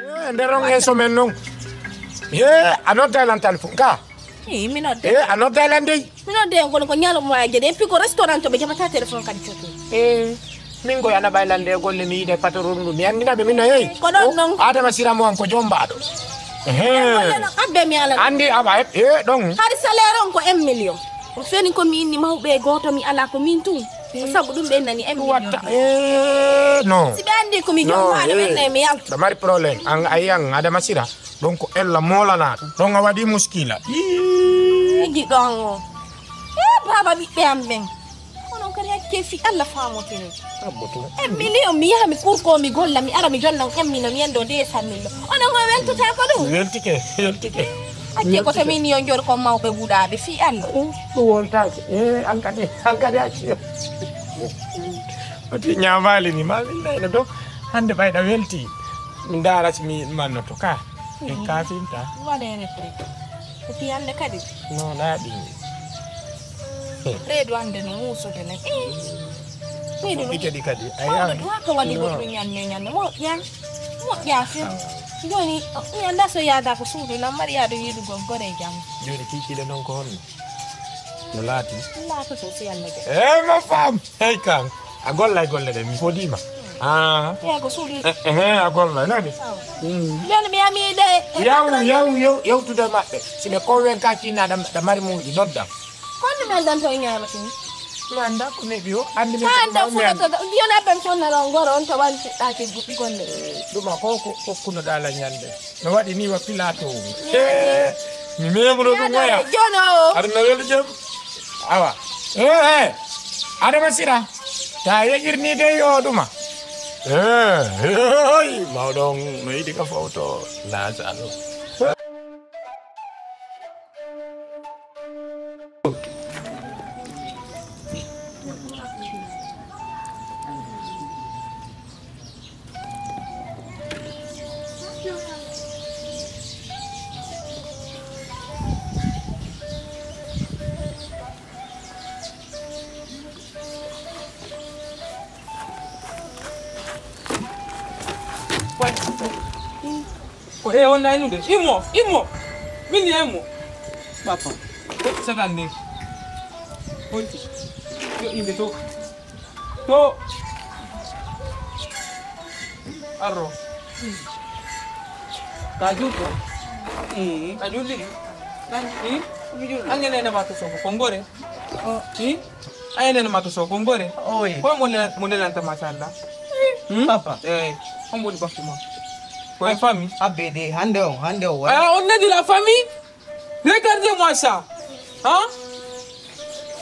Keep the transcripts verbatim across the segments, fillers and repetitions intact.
Eh, nder on e semaine non. He, a nodday lan téléphone ka? Eh, mi nodde. Eh, a nodday lan dey? Mi nodde on kono ko ñalawma e jede. Et puis ko restaurant to ɓe jaɓata téléphone kadi coto. Eh, min ko yana ɓay lan de golle mi yiide patron ɗum. Mi anndina ɓe min na yeyi. Ko ɗon non. Adama Sira mo am ko jombaaɗo. Ehe. Golle no abbe mi ala. Andi aba e ɗon. Hari salaire on ko un million. Ko feni ko mi inni mawɓe e gooto mi ala ko min tun. Ko sabu ɗum ɓe nani un million. Watta. Eh, no. Si ɓe andi ko mi jombaaɗo ɓe nay mi yalta. Ɓe mari problème. An ayan Adama Sira. Ɗon ko ella moolanaaka. Ɗon a waɗi muskila. Ii. Egi ɗon o. E baba ɓiɓɓe am ɓen. Onon kadi hakke fi Allah famote ni. Abbo to. Un million mi yaha mi kurko mi golla mi ara mi jonna on un million mi yendo de samillo. Onon o weltota ko ɗum? Weltike, weltike. Acce ko to min yo jor ko mawɓe guɗaaɓe fi Allah. Ɗum woltaake. E an kadi, an kadi acce. Oti ñaamaali ni ma min nayno ɗo. Hannde ɓayɗa welti. Mi ndaara si mi mannoto ka. E kafinta. Waɗe refre. Ko fiyande kadi. No laaɓi. Reedu ande no muusude nen. Eh. Reedu no. Ɓiɓɓe ɗi kadi. Aya. Mawɗo duwa ko waɗi goɗɗum ñande ñande. Moƴƴa. Moƴƴa fe. Joni mi annda so yaada ko suudu nan mari yaado yiɗugol gore e jam. Joni kiikiɗe non ko honno? No laati? Laato to si Allah ja. Eh, ma femme. Hey kan. A gollay golle ɗe mi fodima. Ah. Eya ko suudu. Eh, eh, a gollay nani? Awa. Mm. Nden mi yami de. Yaw, yaw, yaw, yawtude maɓɓe. Si ɓe convainca kinna ɗa mari muuji nodda. Kono mi anndan to ñaama tin. Mi annda ko neɗi o. Andi mi Handa fuɗoto ɗo. Yona ɓen fonna ɗo ngoro on to wanti ɗaki golle. Ɗuma ko ko kokkuno ɗala ñande. No waɗi ni wa pilato. Eh, mi memuno ɗum waya. Jono. Aɗa no weli jam. Awa. Eh, eh. Adama Sira. Ta yejirni de yo ɗuma. Eh, hey, mawɗo on no yiɗi ka fawto. Lasa ɗum. Ko he on naynude. Immo, immo. Min ni immo. Papa. Sagan ne. Honti. Yo inde to. To. Arro. Ka julɗo. Eh. A julli. Nan. Eh. Mi julɗo. An ngene na ma to so ko ngore. Oh. Eh. Ay nene ma to so ko ngore. Oye. Ko mo ne mo ne lanta masalla. Hmm? Papa. Eh. On woni bakku ma. Ko e famille. Abbe de hande on hande on. Ah, on est de la famille. Regardez-moi ça. Hein?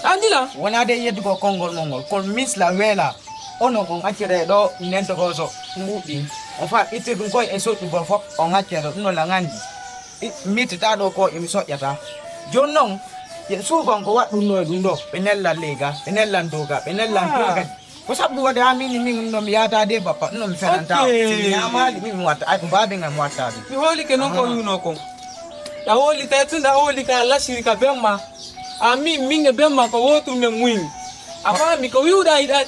Andila. Wona de yeddugo konngol mon ngol kon misla weela. Onon on accere ɗo nento goso mbuɗɗi. On fa itte ɗum koye e soɗɗugol fof on accere ɗum no la ngandi. Mittata ɗo ko emi soƴƴata. Jooni noon, souvent ko waɗ ɗum ɗo e ɗum ɗo ɓe nellan leyga, ɓe nellan doga, ɓe nellan doga. Ko sabu ɗum waɗi haa min min no mi yaata de bappa no mi fenanta. Si mi ñaamaali min mi watta ay ko baabi ngam mi watta ɗum. Mi hoolike noon ko wi'unoo kon. A hooli kay tun a hooli ka lasiri ka bemma. A min min e bemma ko wootum men muyn. A faami ko wi'uɗaa yiɗa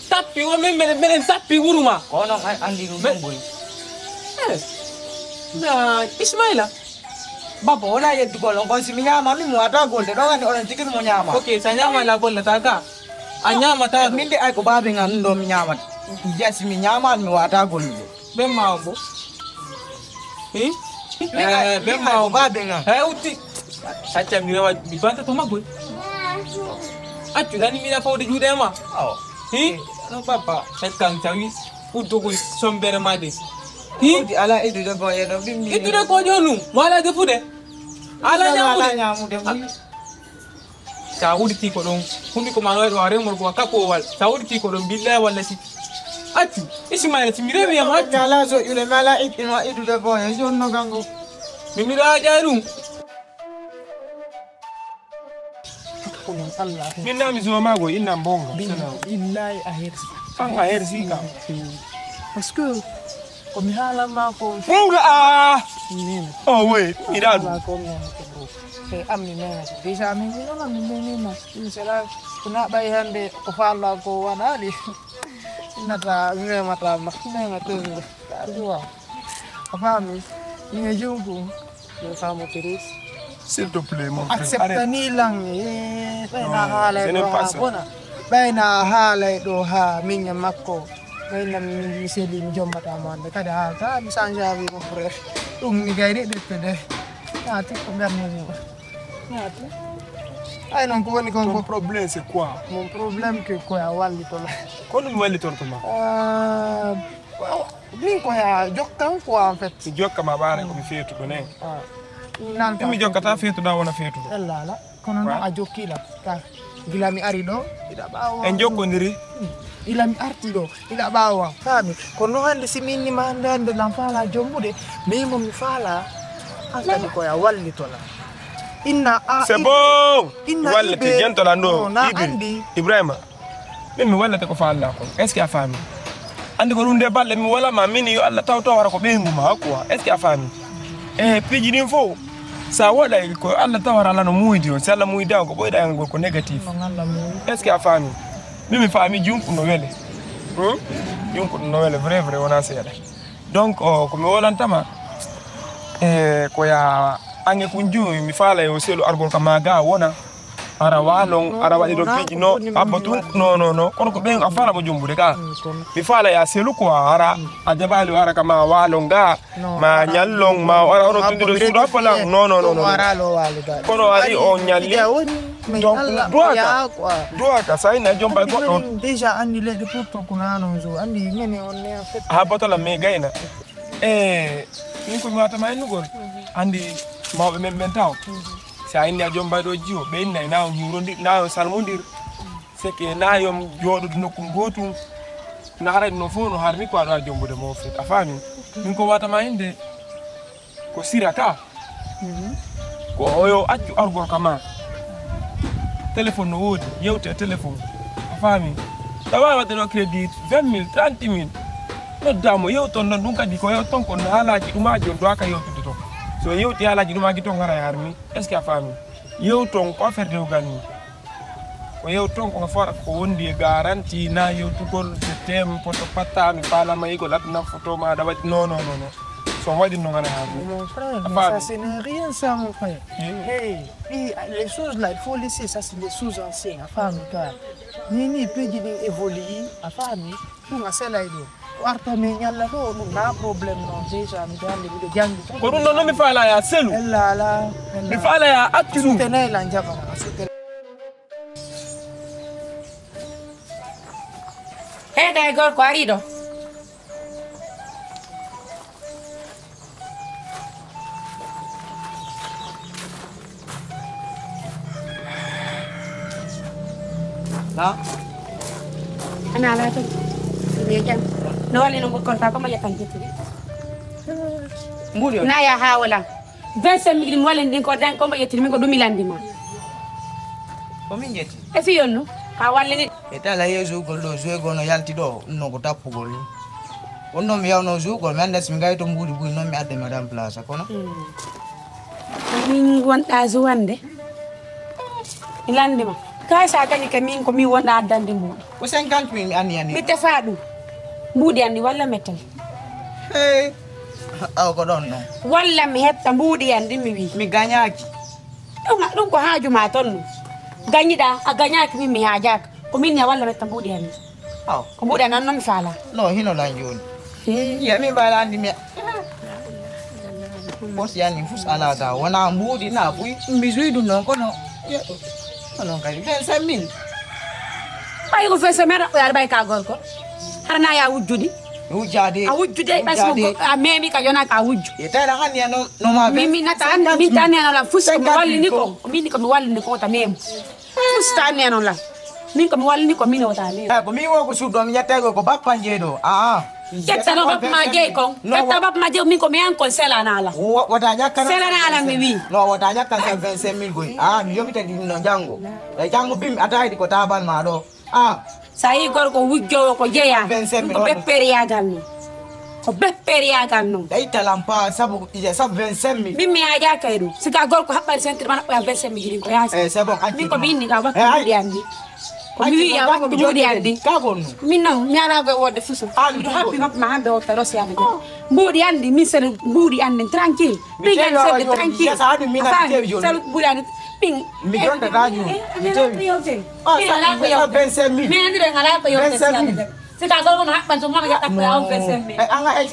tappi wo min meɗen meɗen tappi wuru ma. Ko onon an anndi ɗum ɗum boy. Eh. Na Ismaila. Baba wona yeddugol on kon si mi ñaama min mi wata golde ɗo wani onon tigi mo ñaama. Ok sa ñaama la gollata ka. A ñaamata min de ay ko baabi ngan ɗum ɗo mi ñaamata. Yes mi ñaama mi wata golde. Ɓen ma on bo. Hi? Ɓen ma on baabi ngan. Hey utti. Acca mi rewa mi banta to maggoy. Accu dani mi da fawde juuɗe ma. Awa. Hi? No baba. Ekkan tawi uddogol sombere ma de. Hi? Ala iddude ko yeɗo bimmi. Iddude ko jonu. Wala defude. Ala ñamude. Ala ñamude. Sa uditi ko ɗon hundi ko ma no waɗi ɗo a remor ko a kappowal sa uditi ko ɗon billahi walla si accu Ismaila si mi remi yam accu. Mi ala soƴƴude mi ala iɗɗino a iɗude boye jonno gango. Mi miɗo aƴa ɗum. Min na mi zoma go inna bonga. Billahi a hersi. An a hersi kam. Parce que ko mi haalan ma ko. Funga a. Min. O we mi da ɗum. Ko mi haalan ko bro. E ammi mena ko déjà min mi non mi meni ma. Ɗum sera ko na ɓay hande ko falla ko wanaɗi. Nata mi memata ma. Mema tezgo. Ka duwa. A faami? Min e junku. Min faamo, please. S'il te plaît, mon frère. Accepte ni lang. Eh, ɓay na haalay ɗo haa bona. Ɓay na haalay ɗo haa min e makko. Ɓay na mi seli mi jombata mo hannde. Kadi haa ka mi change avis, mon frère. Ɗum ni gayri ɗettude. Naati ko ɓernde mum. Naati. Ay non ko woni kon ko. Ton problème c'est quoi? Mon problème que quoi, a wallito la. Kono mi wallitorto ma. Ah, min ko ya jokkam quoi en fait. Mi jokka ma ɓaare ko mi feetuɗo ne. Ah. Nan mi jokkata feetuɗa wona feetuɗo. Ella ala. Kono non a jokki la. Ka gila mi ari ɗo. Ila ɓawo. En jokkodiri. Ila mi arti ɗo. Ila ɓawo am. Faami. Kono hande si mi inni ma hande hande lan faala jombude. Min mo mi faala. An kadi ko ya wallito la. Inna a. C'est bon. Inna wallete jentola ɗo. Ibrahima. Min mi wallete ko faalɗa kon. Est ce que a faami? Anndi ko ɗum nde balɗe mi wala ma min yo Allah taw tawara ko ɓeyngu ma quoi. Est ce que a faami? E piiji ɗin fof sa waɗay ko Allah tawara Allah no muuydi on. Si Allah muuyda on ko ɓoyɗa en ko négatif. Est ce que a faami? Min mi faami junku no wele. Hmm? Junku no wele vrai vrai wona seeɗa. Donc ko mi wolantama e ko ya ange kun jumi mi faala yo selu argol ka ma ga wona ara walon ara waɗi ɗo piiji no abba tun no no no kono ko ɓen a faala mo jombude ka mi faala ya selu ko ara a jaɓali ara ka ma walon ga ma ñallon ma ara hono tundude suuɗa falan no no no no kono ari o ñalli donc duwata duwata sa ina jombay goɗɗo déjà andi leydi pour to kunano jo andi mene on ne en fait ha botola me gayna e min ko mi watama innugol andi mawɓe men ɓen taw si a inni a jombay ɗo jiwo ɓe inna na on hiwrodir na on salmodir c'est que na yom jooɗodu nokku gotum na haray no fof no harmi ko aɗo a jombude mo fet a faami min ko watama inde ko sira ka ko oyo accu argol ka ma téléphone no woodi yewte e téléphone a faami tawa wadde ɗo crédit vingt mille trente mille noddamo yewton ɗon ɗum kadi ko yewton ko haalaji ɗumaji on dowaka yewtude toon so yewti haalaji ɗumaji toon hara e harmi est ce que a faami yewton ko affaire dewgal ni ko yewton ko fora ko wondi e garanti na yewtugol je tem poto patta mi faalama yigol aduna photo maɗa waɗi non non non so waɗi no gana ha mon frère mais ça ce n'est rien ça mon frère hey les choses là il faut laisser ça c'est des choses anciennes a faami toi ni ni peji ɗin évolue a faami ɗum a selay ɗo warta mi ñalla ɗo ɗum na problème non déjà miɗo hande miɗo janggi ko ɗum ɗon noon mi faala ya selu ella ala mi faala ya accu ɗum tenayla jaɓana sutene Hey, dai, gorko ari ɗo. Ana ala to. Be jam. No wali no ko ta ko ma yakan jitu. Mbuɗo. Na ya hawala. Vingt-cinq mille mi walli ɗin ko dan ko mbaɗ yettini min ko ɗum mi lanndi ma. Ko min jetti. E si yonnu ka wallini. E tala yeeso ugol ɗo jowe gono yalti ɗo ɗum no ko tappugol. Wonno mi yawno jougol mi annda si mi ngawi to mbuuɗi buy noon mi adda mi waɗan place kono. Min wonɗa jouwande. Mi lanndi ma. Kay sa gañi ka min ko min wonɗa addande mbuuɗi. Ko cinquante mille mi anni anni. Mi tefa ɗum. Mbuuɗi anni walla mettal. Hey. Aw ko ɗon ɗon. Walla mi hetta mbuuɗi an ɗin mi wi. Mi gañaaki. Ɗum ɗum ko haaju ma ton ɗum. Gañiɗa a gañaaki min mi haajaaka. Ko min ya walla mi hetta mbuuɗi an ɗin. Aw. Ko mbuuɗi an an noon mi faala. No hino lan jooni. Iya min mbaala anndi mi. Bos yani fus ala ga wona mbuuɗi na buy. Mi juy ɗum noon kono. Onon kadi vingt cinq mille. Ɓay ko vingt cinq mille aɗa ɓoyaɗa ɓay ka gorko. Hara na ya wujjude. Wujjade. A wujjude ɓay so a memi ka yona ka wujju. E tawɗa hanni ya no no ma. Min mi nata hanni min tani ya no la fus ko mi wallini ko. Min ko mi wallini ko ta memi. Fus tani ya no la. Min ko mi wallini ko min o ta memi. Ko min wo ko suddo mi yatta ko ko bappa jeeɗo. Aa. Ƴetta no bappa ma jeyi kon. Ƴetta bappa ma jeyi min ko mi yan kon selana ala. Wota ƴakkan. Selana ala mi wi. No wota ƴakkan sa vingt cinq mille goy. Aa mi yobita ɗin no janngo. E janngo bimmi a tawidi ko tabal ma ɗo. Aa. So a yii gorko wujjoowo ko jeyaa, ɗum ko beppeeriyaagal non. Ko beppeeriyaagal non. Ɗay talan paa sabu ije sabu vingt-cinq mille. Min mi haajaaka e ɗum. Si ka gorko haɓɓani sentir ma naɓɓoya vingt-cinq mille ɗin ko yaasi. Eh, c'est bon, accu. Min ko mi inni ka wakki ɗuɗi anndi. Ko mi wi'i a wattu mbuuɗi anndi. Ka gonno? Min non, mi alaa koye wodde fusu. An miɗo happi noppi ma hannde o taro si aɓe jam. Mbuuɗi anndi, min seɗa mbuuɗi anndi, tranquille. Mi ɓinngel tewi seɗa awa yo tranquille. Yasa haɗum min a faami? Tewi joni. Salu mbuuɗi anndi. Ɓin. Mi jonta ka joni. Mi tewi. Mi alaa ko yewte. Min alaa ko yewte. Vingt-cinq mille. Min anndi ɓen alaa ko yewte si aɓe jam. Si ka gorko no haɓɓan so mama yaɗa ko yaw vingt-cinq mille. E anga e.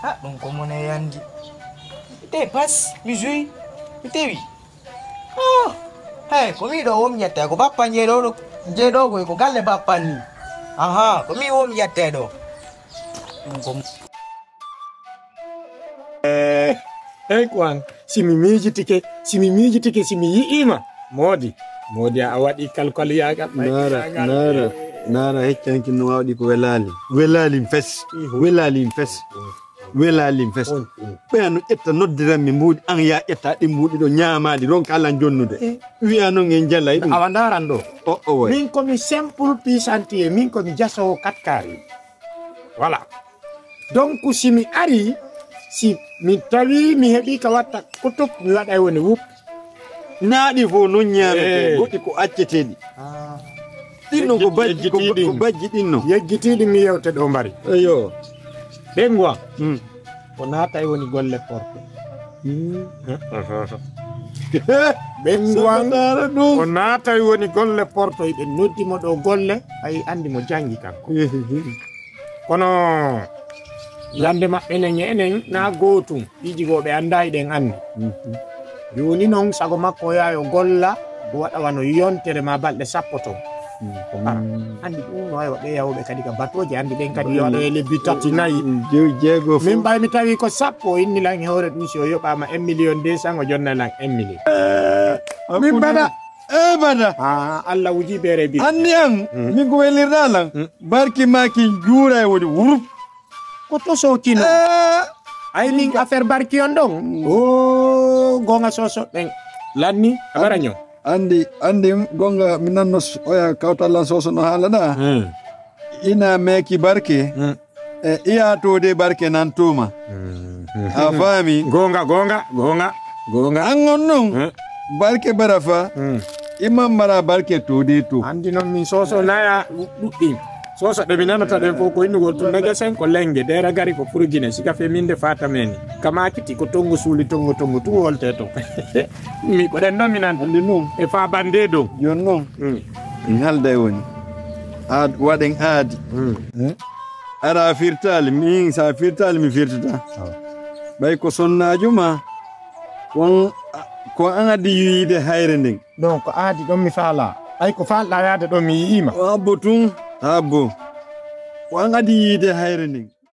Ha, ɗum ko mone yandi. Mi tewi pas, mi joyi. Mi tewi. Oh, hey, ko mi ɗo wom yetta ko bappa je ɗo, je ɗo koy ko galle bappa ni. Aha, ko mi wom yetta ɗo. Ɗum ko Eh, hey ko an, si mi miijitike, si mi miijitike, si mi yi'ima. Moodi, moodi a waɗi kalkol yaagal. Nara, nara, nara heccanki no wawɗi ko welali. Welali fes. Welali fes. Welalim fes. Ɓeya no ƴetta noddiranmi mbuuɗi an ya ƴetta ɗin mbuuɗi ɗo ñaamaɗi ronka lan jonnude. Wiya noon en jalay ɗum. Awa ndaran ɗo. O o way. Min komi simple puissante min komi jasowo katkari. Voilà. Donc si mi ari si mi tawi mi heɓi ka watta kutuk mi waɗay woni wup. Naaɗi fof noon ñaamete goɗɗi ko acceteeɗi. Ɗinno ko bajji ko bajji ɗinno. Yeggitiiɗi mi yewte ɗo mbari. Eyo. Ɓengu am. Ko naatay woni golle porto. Ɓengu am ko naatay woni golle porto eɓe noddi mo ɗo golle ay andi mo jangi kanko. Kono yande maɓɓe enen e enen na gootum. Piiji goo ɓe anndaa eɗen anndi. Jooni noon sago makko o yaha yo golla o waɗa wano yontere maa balɗe sappo toon. O ara anndi ɗum no wayi waɗde yahooɓe kadi ka batooje anndi ɓen kadi yo waɗo e lebbi tati nayi. Min ɓay mi tawi ko sappo o inni lan e hoore ɗum si o yoɓaama un million deux cent o jonna lan un million. Min bada. E bada. Allah wuji beere bi. Anndi an min ko welirɗa lan. Barki maaki juura e woni wurup. Ko to sokino. Ay min affaire barki on ɗon. O gonga soso ɗen. Lanni abara ño. Andi andi gonga mi nanno oya kawtallan soso no haalana. Ina meki barke. E iya to de barke nan tuma. A faami. Gonga gonga gonga gonga. An on non. Barke bara fa. Imam mara barke to de to. Andi non min soso naya ɗuɗɗi. Soso ɗe mi nanata ɗen fof ko innugol tun nege sen ko lenge dera gari ko furujine sika fe minde fata meni kamakiti ko tongo suuli tongo tongo tu wolte to mi ko ɗen ɗon mi nan andi non e fa bande dow jon non mi halday woni aad waɗen aadi ara firtali min sa firtali mi firtata ɓay ko sonnaajo ma kon ko an addi yiide hayre nden ɗon ko aadi ɗon mi faala ay ko faalɗa yaade ɗon mi yi'ima o abbo tun abbo ko an addi yiide hayre nden